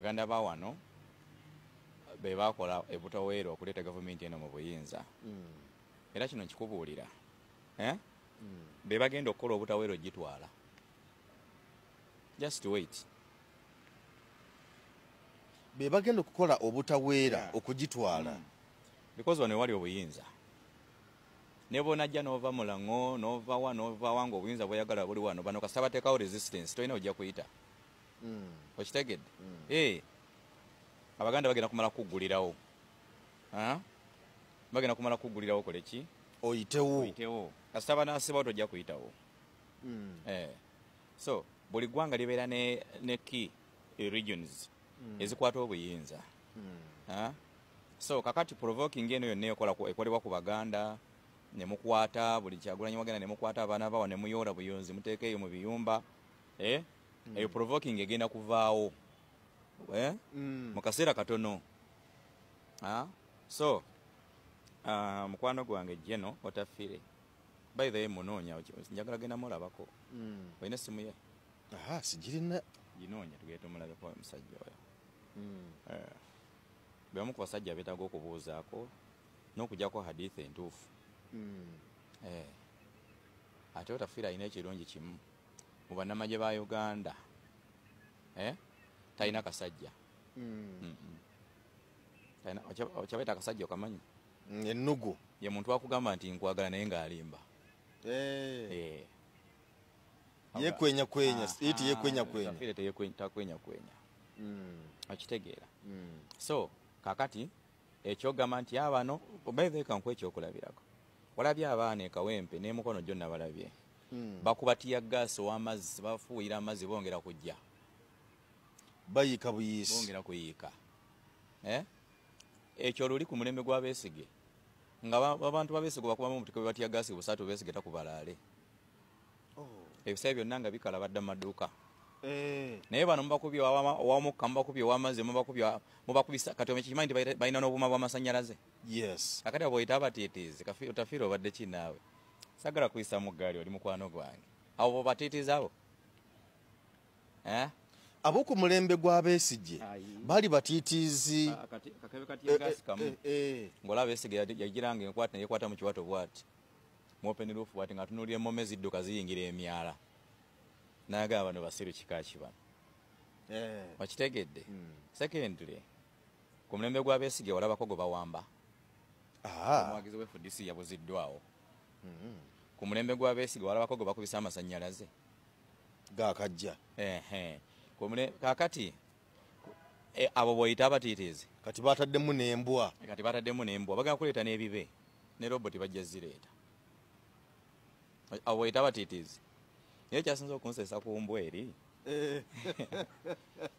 Baganda ba wano be bakola ebutaweera okuleeta gavumenti eno mu buyinza. Era kino nkikubuulira, eh? Be bagenda okukola obutaweera ogitwala. Just wait. Be bagenda okukola obutaweera okugitwala. Because wano wali obuyinza, ne bwonajja n'ova Mulango, n'ova wa, n'ova wa, nga obuyinza bweyagala buli wano. Bano kasita bateekawo resistance, tolina ojja kuyita. Okitegedde? Eh, Abaganda bagenda kumala kuggulirawo. Ah? Bagenda kumala kuggulirawo, kole ki? Oyitewo. Oyitewo. Kasita banaasibawo, tojja kuyitawo. Eh. So buli ggwanga libeera ne key regions ezikwata obuyinza. Ah? So kakati provoking eno yonna ekolebwa ku Baganda, ne mukwata buli Kyagulanyi wagenda, ne mukwata abaana bawa, ne muyoola buyonzi, muteeka eyo mu biyumba, eh? Eyo provoking egenda kuvaawo, eh? Mu kaseera katono. Ah? So mukwano gwange Geno Otafire, by the way, munoonya, njagala genda mulabako. Olina essimu ye? Aha, sigirina. Ginoonya, tugende tumulabeko omusajja oyo. Eh. Bebamu ku basajja abeetaaga okubuuzaako n'okujjako hadithi entuufu. Eh. Ate Otafiire alina ekirungi kimu mu bannamagye ba Uganda, eh? Talina kasajja. Okyabaita akasajja, okamanyi? Ennugu. Ye muntu akugamba nti nkwagala naye ng'alimba. Eh. Eh. Yekwenya kwenya. Ah, iti ah, yekwenya kwenya. Otafiire takwenya kwenya. Okitegeera? So kakati ekyogamba nti abano, by the way, kankuwa ekyokulabirako. Walabye abaana e Kawempe n'emukono gyonna, balabye bakuba tear gas ow'amazzi, bafuuyira amazzi, bongera kujja. Bayiika buyiisi. Bongera kuyiika. Eh? Ekyo luli ku mulembe gwa Besigye, nga abantu ba Besigye bakubamu omutiko, ba tear gas busatu, Besigye takubalaale. Ebiseera byonna nga bikala, badda mu maduuka. Eh. Naye bano mubakubye owamukka, mubakubye ow'amazzi, mubakubye, mubakubisa. Kati okimanyi nti balina n'obuuma bw'amasannyalaze? Yes. Kakati abo oyita abatiitiizi? Otafiire obadde ki naawe? Sagala kuyisa mu ggaali, oli mukwano gwange. Abo bo batiitiizi abo, eh? Ab'oku mulembe gw'Abesigye Ayi. baali batiitiizi. Kakebe ka tear gas kamu. Eh, eh. Ng'olaba Besigye yagiranga enkwata, neyekwata mu kiwato bwati, mu open roof bwati, ng'atunuulira emmome zidduka ziyingira emyala, n'agamba, "Bano basiru kika ki bano?" Okitegedde? Secondly, ku mulembe gwa Besigye walabako gwe bawamba? Ah. Omuwagizi we FDC yabuziddwawo. Ku mulembe gwa Besigye walabako gwe bakubisa amasannyalaze? Gakajja. Ehe. Kakati abo bw'oyita abatiitiizi? Kati bataddemu n'embwa. Kati bataddemu n'embwa, bagenda kuleeta n'ebibe ne roboti, bajja zireeta. Abo bw'oyita abatiitiizi? Naye kyasinza okunsesa ku mbwa eri,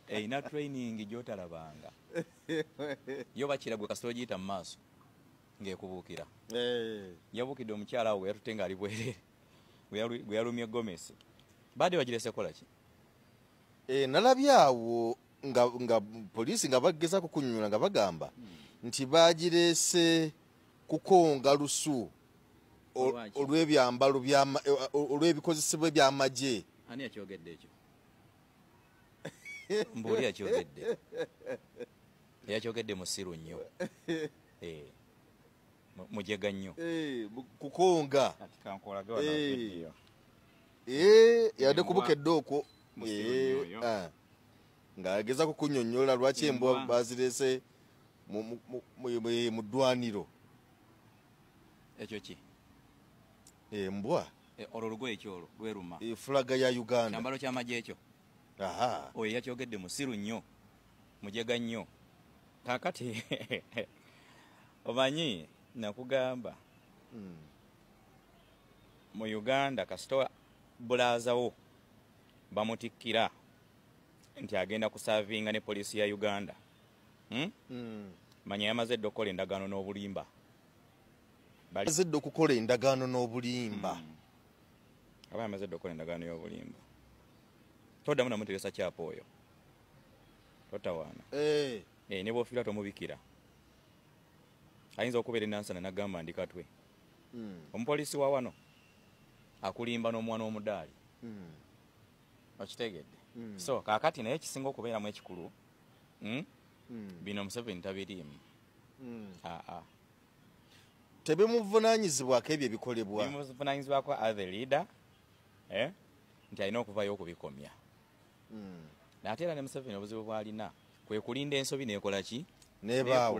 erina training gy'otalabanga. Yo bakira gwe kasita ogiyita mu maaso ng'ekubuukira. Yabuukidde omukyala awo gwe yatutte ng'ali bwerere, gwe yalumye gomesi. Baadde bagirese kola ki? Eh, nalabye awo nga poliisi nga bagezaako kunnyonnyola, nga bagamba nti bagireese kukonga lusu Olwaki? Olw'ebyambalo olw'ebikozesebwa ebyamagye. Ani yakyogedde ekyo? Mbuuli yakyogedde. Yakyogedde musiru nnyo. Eh, mujega nnyo. Eh, kukonga. Kati kankolage wano video. Eh, yadde Embwa. kubukedde okwo. Musiru Eh, nnyo oyo. ah. Ng'agezaako kunnyonnyola lwaki embwa Embwa. bazireese mu ddwaniro. Ekyo ki? Embwa. Eh, olwo lugoye kyolwo lweruma. Fulaga ya Uganda. Kyambalo kyamagye ekyo. Aha. Oyo yakyogedde musiru nnyo, mujega nnyo. Kakati omanyi nakugamba, mu Uganda kasita bulaazawo bamutikkira nti agenda kuservinga ne poliisi ya Uganda, Manya yamaze dda okukola endagaano n'obulimba. Amaze dda okukola endagaano n'obulimba. Aba yamaze dda okukola endagaano y'obulimba. Toddamu namuteresa kyapa oyo, totawaana. Eh. Eh, ne bw'ofiira tomubikira. Ayinza okubeera enansana nagamba ndi Katwe. Omupoliisi wa wano akulimba n'omwana omudaali. Okitegedde? So kaakati naye ekisinga okubeeramu ekikulu Bino Museveni tabiriimu. Tebimuvunaanyizibwako ebyo ebikolebwa. Bimuvunaanyizibwako as the leader, nti alina okuvayo okubikomya. Ate era ne Museveni obuzibu bw'alina kwe kulinda ensobi n'ekola ki? N'ebaawo.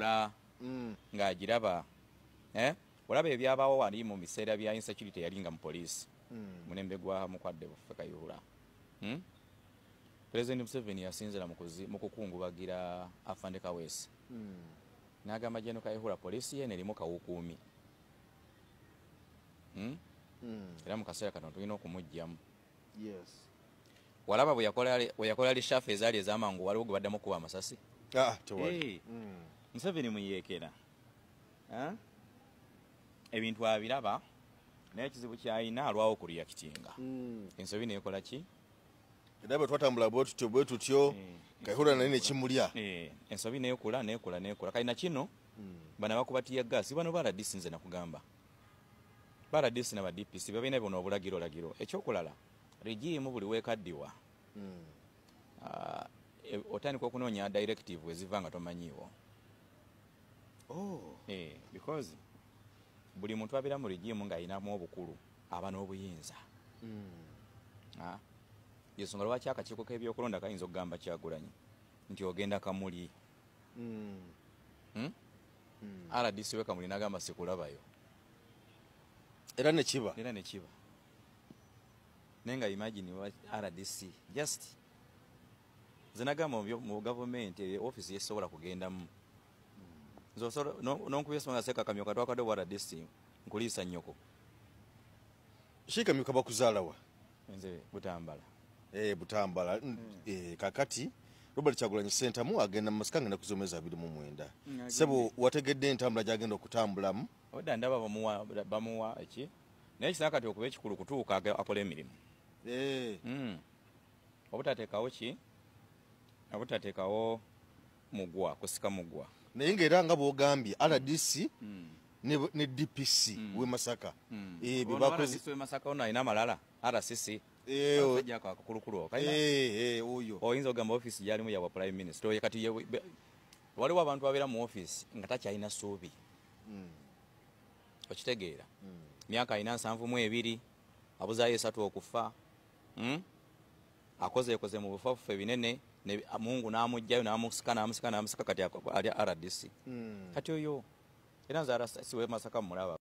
Ng'agiraba. Olaba ebyabaawo wali mu biseera bya insecurity yali nga mu poliisi. Mulembe gwa Mukwadde Buffe Kayihura. President Museveni yasinzira mu kukungubagira Afande Kaweesi. N'agamba Gen Kayihura poliisi ye nerimu kawukuumi. Era mu kaseera kano tulina okumuggyamu. Yes. Walaba bwe yakola reshuffle ezaali ez'amangu, waliwo gwe baddamu okuba amasasi. Tewali. Museveni muyeekera. Ebintu abiraba, naye ekizibu ky'alina alwawo okureactinga. Ensobi n'ekola ki? Era bwe twatambula bwe tutyo, Kayihura naye ne kimulya. Ensobi n'ekula n'ekula n'ekula. Kali na kino, bano abakuba tear gas, bano ba RDC nze nakugamba. Ba RDC na ba DPC babeera buno obulagirolagiro. Ekyokulala, regime buli weekaddiwa. Otandika okunoonya directive eziva nga tomanyiiwo. Because buli muntu abeera mu regime ng'alinamu obukulu aba n'obuyinza. Yensonga lwaki akakiiko k'ebyokulonda kayinza okugamba Kyagulanyi nti ogenda Kamuli. RDC we Kamuli n'agamba sikulabayo. Era ne kiba. Era ne kiba. Naye nga imagine wa RDC just nze nagamba mu gavumenti office yesobola kugendamu. Nze osobola n'onkubye songa seka Kamyuka twakadde wa RDC nkuliisa nnyoko. Sheikh Kamyuka bakuzaala wa? Nze Butambala. Butambala. Kakati Robert Kyagulanyi Ssentamu agenda mu Masaka ngenda kuzomeza 29. Sebo wategedde entambula gy'agenda okutambulamu? Obadde ndaba bamuwa eki? Naye kisanga kati okuba ekikulu kutuuka akole emirimu. Obutateekawo ki? Obutateekawo mugwa, kusika mugwa. Naye ng'era nga bw'ogambye RDC ne DPC w'e Masaka. Ono RDC w'e Masaka ono alina amalala, RCC. Akasajja ako akakulukulu ako, kalina? Oyo. Oyinza okugamba ofiisi gy'alimu ya bwa Prime Minister. Oyo kati waliwo abantu ababeera mu ofiisi nga takyalina ssuubi. Okitegeera? Myaka alina 72, abuzaayo 3 okufa. Akozeekoze mu bufafufe binene, ne Mungu n'amuggyayo, n'amusika, n'amusika, n'amusika, kati ali RDC. Kati oyo, era nze RCC w'e Masaka mmulaba.